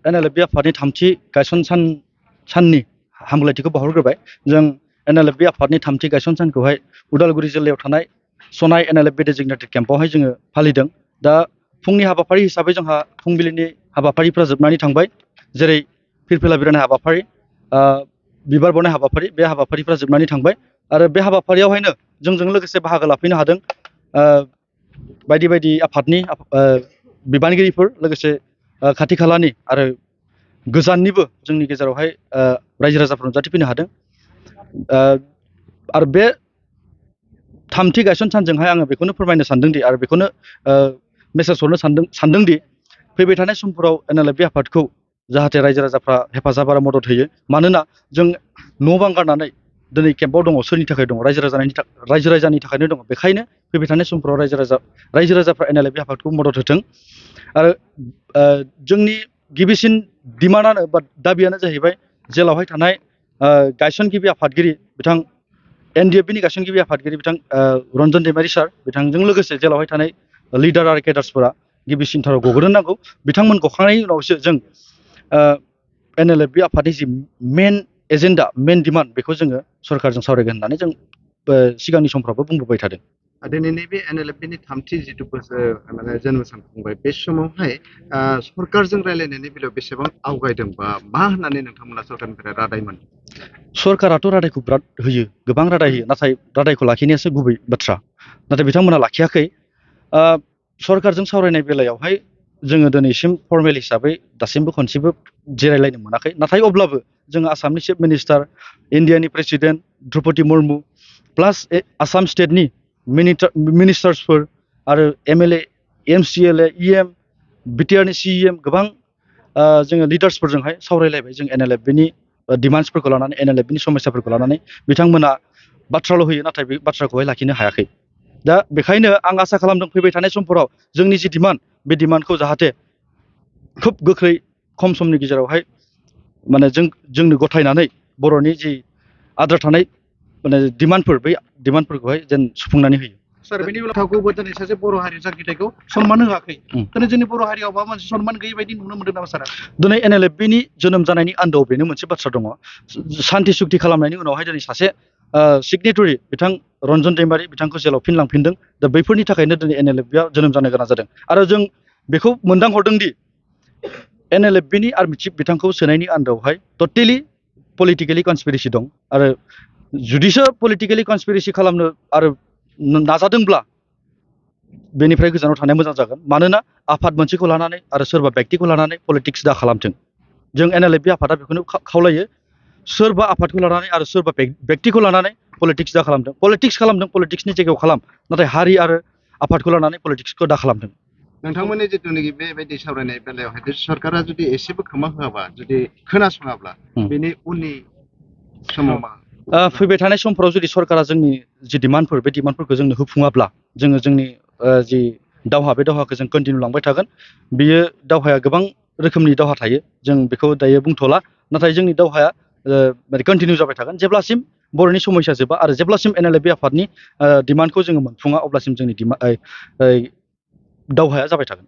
NLFB आफादनि थामथि गायसन साननि हामलायथिखौ बावहरग्रोबाय। जों NLFB आफादनि थामथि गायसन सानखौहाय उदालगुरि जिल्लायाव थानाय सनाय NLFB डेजिगनेटेड केम्पआवहाय जोङो फालिदों। दा फुंनि हाबाफारि हिसाबै जोंहा फुंबिलिनि हाबाफारिफ्रा जोबनानै थांबाय, जेरै फिरफिला बिरहोनाय हाबाफारि, बिबार बावनाय हाबाफारि, बे हाबाफारिफ्रा जोबनानै थांबाय आरो बे हाबाफारियावहायनो जोंजों लोगोसे बाहागो लाफैनो हादों बायदि बायदि आफादनि बिबानगिरिफोर, लोगोसे खाथि खालानि आरो गोजाननिबो जोंनि गेजेरावहाय रायजो राजाफोर नुजाथिफैनो हादों। आरो बे थामथि गायसन सानजोंहाय आङो बेखौनो फोरमायनो सानदोंदि आरो बेखौनो मेसेज हरनो सानदोंदि फैबाय थानाय समफोराव NLFB आफादखौ जाहाथे रायजो राजाफ्रा हेफाजाब आरो मदद होयो। मानोना जों न' बां गारनानै दिनै केम्पआव दङ, सोरनि थाखाय दङ? रायजो राजानि थाखायनो दङ। बेखायनो फैबाय थानाय समफोराव रायजो राजाफ्रा NLFB आफादखौ मदद होथों। आरो जोंनि गिबिसिन डिमान्डआनो बा दाबियानो जाहैबाय जेलावहाय थानाय गायसनगिरि आफादगिरि बिथां NDFB नि गायसनगिरि आफादगिरि बिथां रन्जन दैमारि सार, बिथांजों लोगोसे जेलावहाय थानाय लिडार आरो केडार्सफोरा गिबिसिनथाराव गग्रोनो नांगौ। बिथांमोन गखांनायनि उनावसो जों NLFB आफादनि जि मेन एजेन्डा, मेन डिमान्ड, बेखौ जोङो सरकारजों सावरायगोन होननानै जों सिगांनि समफ्रावबो बुंबोबाय थादों। दिनैनि बे NLFB नि थामथि जिथु बोसोर माने जोनोम सान खुंबाय, बे समावहाय सरकारजों रायलायनायनि बेलायाव बेसेबां आवगायदों बा मा होननानै नोंथांमोना सरकारनिफ्राय रादाय मोनदों? सरकाराथ' रादायखौ बिराद होयो, गोबां रादाय होयो, नाथाय रादायखौ लाखिनायासो गुबै बाथ्रा। नाथाय बिथांमोना लाखियाखै। सरकारजों सावरायनाय बेलायावहाय जोङो दिनैसिम फर्मेल हिसाबै दासिमबो खनसेबो जिरायलायनो मोनाखै। नाथाय अब्लाबो जोङो आसामनि चिफ मिनिस्टार, इन्डियानि प्रेसिडेन्ट द्रौपदी मुर्मु, प्लास आसाम स्टेटनि मिनिस्टार्सफोर आरो MLA, MCLA, EM, BTRनि CEM, गोबां जोङो लिडार्सफोरजोंहाय सावरायलायबाय। जों NLFB नि डिमान्ड्सफोरखौ लानानै, NLFB नि समस्याफोरखौ लानानै बिथांमोना बाथ्राल' होयो, नाथाय बे बाथ्राखौहाय लाखिनो हायाखै। दा बेखायनो आं आसा खालामदों फैबाय थानाय समफोराव जोंनि जि डिमान्ड, बे डिमान्डखौ जाहाथे खोब गोख्रै खम समनि गेजेरावहाय माने जोंनो गथायनानै बर'नि जि आद्रा थानाय माने डिमान्डफोर, बै डिमान्डफोरखौहाय जेन सुफुंनानै होयो। सार, बेनि उनावबो दिनै सासे बर' हारि जांख्रिथायखौ सनमान होआखै। दिनै जोंनि बर' हारियाव माबा मोनसे सनमान गैयै बायदि नुनो मोनदों नामा सारा? दिनै NLFB नि जोनोम जानायनि आन्दोआव बेनो मोनसे बाथ्रा दङ। सान्थि सुक्ति खालामनायनि उनावहाय दिनै सासे सिगनेटरि बिथां रन्जन दैमारि बिथांखौ जेलाव फिनलांफिनदों। दा बैफोरनि थाखायनो दिनै NLFB आ जोनोम जानो गोनां जादों। आरो जों बेखौ मोनदांहरदोंदि NLFB नि आर्मि चिफ बिथांखौ सोनायनि आन्दोआवहाय टटेलि पलिटिकेलि कनस्पिरेसि दं। आरो जुदिसो पलिटिकेलि कनस्पिरेसि खालामनो आरो नाजादोंब्ला बेनिफ्राय गोजानाव थानाया मोजां जागोन। मानोना आफाद मोनसेखौ लानानै आरो सोरबा व्यक्तिखौ लानानै पलिटिक्स दा खालामथों। जों NLFB आफादा बेखौनो खावलायो, सोरबा आफादखौ लानानै आरो सोरबा व्यक्तिखौ लानानै पलिटिक्स दा खालामथों। पलिटिक्स खालामदों, पलिटिक्सनि जायगायाव खालाम, नाथाय हारि आरो आफादखौ लानानै पलिटिक्सखौ दा खालामथों। नोंथांमोननि जिथुनाखि बेबायदि सावरायनाय बेलायावहाय सरकारा जुदि एसेबो खोमा होआबा, जुदि खोनासङाब्ला, बेनि उननि समाव मा? फैबाय थानाय समफोराव जुदि सरकारा जोंनि जि डिमान्डफोर, बे डिमान्डफोरखौ जोंनो होफुङाब्ला जोङो जोंनि जि दावहा, बे दावहाखौ जों कन्टिनिउ लांबाय थागोन। बियो दावहाया गोबां रोखोमनि दावहा थायो, जों बेखौ दायो बुंथ'ला। नाथाय जोंनि दावहाया कन्टिनिउ जाबाय थागोन जेब्लासिम बर'नि समस्या जोबा आरो जेब्लासिम NLFB आफादनि डिमान्डखौ जोङो मोनफुङा, अब्लासिम जोंनि दावहाया जाबाय थागोन।